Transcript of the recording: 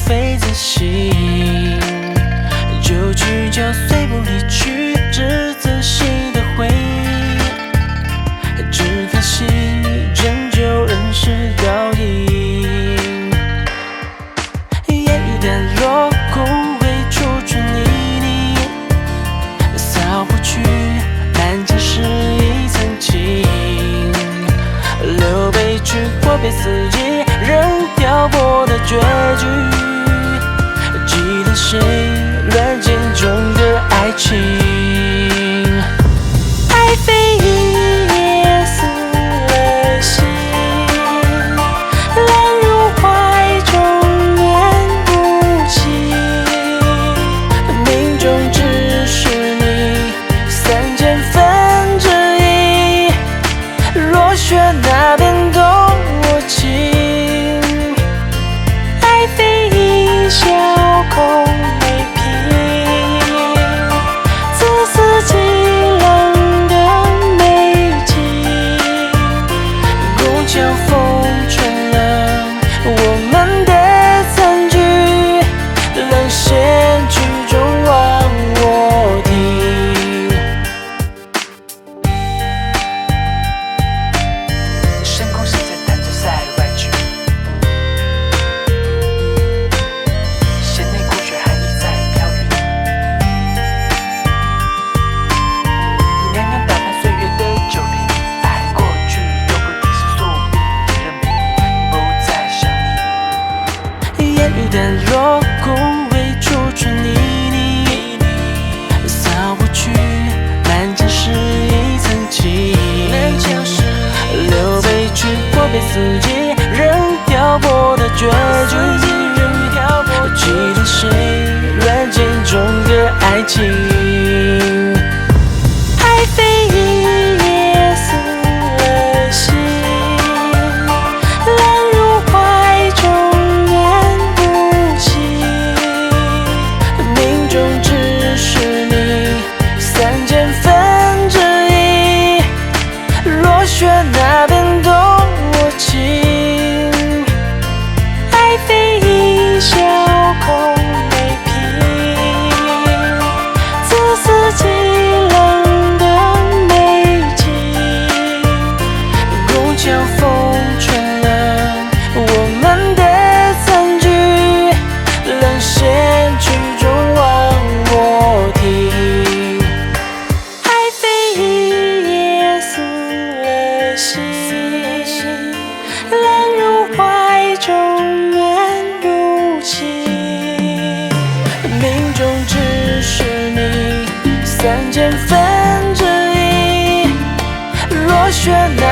飞自行，就去敲碎玻璃去制造新的回忆，只可惜仍旧人事倒影。烟雨弹落，枯萎初春泥泞，扫不去满墙诗意曾经。 留悲曲或悲四季，仍漂泊的结局。寄托谁乱箭中的爱情？爱飞一夜死了心，烂入怀中面无情。命中只是你三千分之一。 落雪那片多情，爱飞一笑空泪平。自私寂冷的美景，拱桥风吹冷我们的残局，冷血曲终忘我听。 深空谁在弹着塞外曲？弦内苦雪寒意在飘零。袅袅打翻岁月的酒瓶，爱过去都不敌世俗命的任凭，不再想你。 烟雨弹落，枯萎初春泥泞，扫不去满墙诗意曾经。留悲曲或悲四季，仍漂泊的结局。寄托谁乱箭中的爱情？ 爱飞一夜死了心，烂入怀中面无情。命中只是你三千分之一，落雪那片多情。爱飞一笑空泪平。 自私寂冷的美景，拱桥风吹冷我们的残局，冷血曲终忘我听。爱飞一夜死了心， 烂入怀中面无情。命中只是你三千分之一，落雪那